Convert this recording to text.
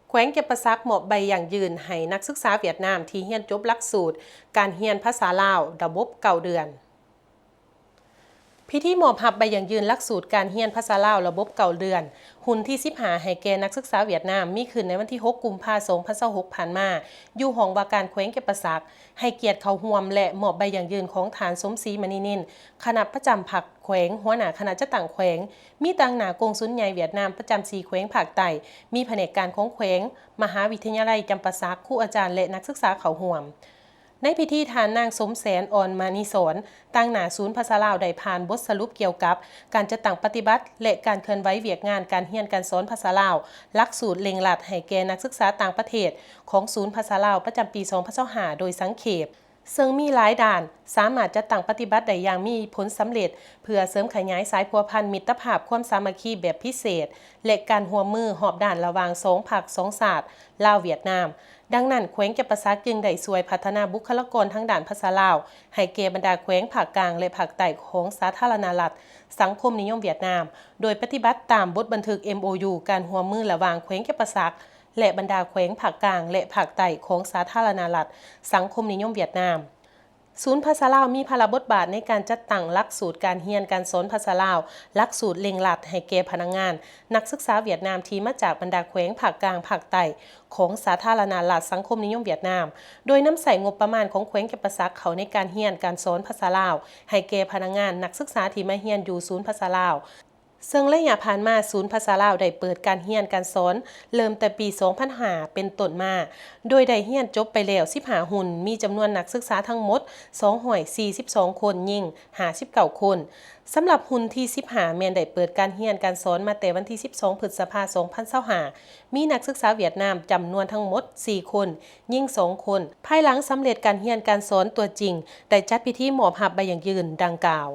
ແຂວງຈຳປາສັກມອບໃບຢັ້ງຢືນໃຫ້ນັກສຶກສາຫວຽດນາມທີ່ຮຽນຈົບຫຼັກສູດການຮຽນພາສາລາວລະບົບເກົ້າເດືອນ. ພິທີມອບຮັບໃບຢັ້ງຢືນຫຼັກສູດການຮຽນພາສາລາວລະບົບເກົ້າເດືອນ ຮຸ່ນທີສິບຫ້າ ໃຫ້ແກ່ນັກສຶກສາຫວຽດນາມ ມີຂຶ້ນໃນວັນທີຫົກ ກຸມພາ ສອງພັນຊາວຫົກ ຜ່ານມາ ຢູ່ຫ້ອງວ່າການແຂວງຈຳປາສັກ. ໃຫ້ກຽດເຂົ້າຮ່ວມ ແລະ ມອບໃບຢັ້ງຢືນຂອງທ່ານ ສົມສີ ມະນີນິນ ຄະນະປະຈຳພັກແຂວງ, ຫົວໜ້າຄະນະຈັດຕັ້ງແຂວງ, ມີຕາງໜ້າກົງສຸນໃຫຍ່ຫວຽດນາມປະຈຳສີ່ແຂວງພາກໃຕ້, ມີພະແນກການຂອງແຂວງ, ມະຫາວິທະຍາໄລຈຳປາສັກ, ຄູອາຈານ ແລະ ນັກສຶກສາເຂົ້າຮ່ວມ. ໃນພິທີ ທ່ານນາງ ສົມແສນ ອ່ອນມະນີສອນ ຕາງໜ້າສູນພາສາລາວ ໄດ້ຜ່ານບົດສະຫຼຸບກ່ຽວກັບການຈັດຕັ້ງປະຕິບັດ ແລະ ການເຄື່ອນໄຫວວຽກງານການຮຽນການສອນພາສາລາວ ຫຼັກສູດເລັ່ງລັດໃຫ້ແກ່ນັກສຶກສາຕ່າງປະເທດຂອງສູນພາສາລາວປະຈຳປີສອງພັນຊາວຫ້າ ໂດຍສັງເຂບ. ເຊິ່ງມີຫຼາຍດ້ານ ສາມາດຈັດຕັ້ງປະຕິບັດໄດ້ຢ່າງມີຜົນສຳເລັດ ເພື່ອເສີມຂະຫຍາຍສາຍພົວພັນມິດຕະພາບຄວາມສາມັກຄີແບບພິເສດ ແລະ ການຮ່ວມມືຮອບດ້ານລະຫວ່າງສອງພັກສອງຊາດ ລາວ-ຫວຽດນາມ. ດັ່ງນັ້ນ ແຂວງຈຳປາສັກຈຶ່ງໄດ້ຊ່ວຍພັດທະນາບຸກຄະລາກອນທາງດ້ານພາສາລາວ ໃຫ້ແກ່ບັນດາແຂວງພາກກາງ ແລະ ພາກໃຕ້ຂອງສາທາລະນະລັດສັງຄົມນິຍົມຫວຽດນາມ ໂດຍປະຕິບັດຕາມບົດບັນທຶກ ເອັມໂອຢູ ການຮ່ວມມືລະຫວ່າງແຂວງຈຳປາສັກ ແລະ ບັນດາແຂວງພາກກາງ ແລະ ພາກໃຕ້ຂອງສາທາລະນະລັດສັງຄົມນິຍົມຫວຽດນາມ. ສູນພາສາລາວມີພາລະບົດບາດໃນການຈັດຕັ້ງຫຼັກສູດການຮຽນການສອນພາສາລາວ ຫຼັກສູດເລັ່ງລັດໃຫ້ແກ່ພະນັກງານ, ນັກສຶກສາຫວຽດນາມທີ່ມາຈາກບັນດາແຂວງພາກກາງ, ພາກໃຕ້ຂອງສາທາລະນະລັດສັງຄົມນິຍົມຫວຽດນາມ, ໂດຍນຳໃຊ້ງົບປະມານຂອງແຂວງຈຳປາສັກເຂົ້າໃນການຮຽນການສອນພາສາລາວ ໃຫ້ແກ່ພະນັກງານ, ນັກສຶກສາທີ່ມາຮຽນຢູ່ສູນພາສາລາວ. ເຊິ່ງໄລຍະຜ່ານມາ ສູນພາສາລາວໄດ້ເປີດການຮຽນການສອນເລີ່ມແຕ່ປີສອງພັນຫ້າເປັນຕົ້ນມາ, ໂດຍໄດ້ຮຽນຈົບໄປແລ້ວສິບຫ້າຮຸ່ນ, ມີຈຳນວນນັກສຶກສາທັງໝົດສອງຮ້ອຍສີ່ສິບສອງຄົນ, ຍິງຫ້າສິບເກົ້າຄົນ. ສຳລັບຮຸ່ນທີສິບຫ້າ ແມ່ນໄດ້ເປີດການຮຽນການສອນມາແຕ່ວັນທີສິບສອງ ພຶດສະພາ ສອງພັນຊາວຫ້າ, ມີນັກສຶກສາຫວຽດນາມຈຳນວນທັງໝົດສີ່ຄົນ, ຍິງສອງຄົນ. ພາຍຫຼັງສຳເລັດການຮຽນການສອນຕົວຈິງ, ໄດ້ຈັດພິທີມອບຮັບໃບຢັ້ງຢືນດັ່ງກ່າວ.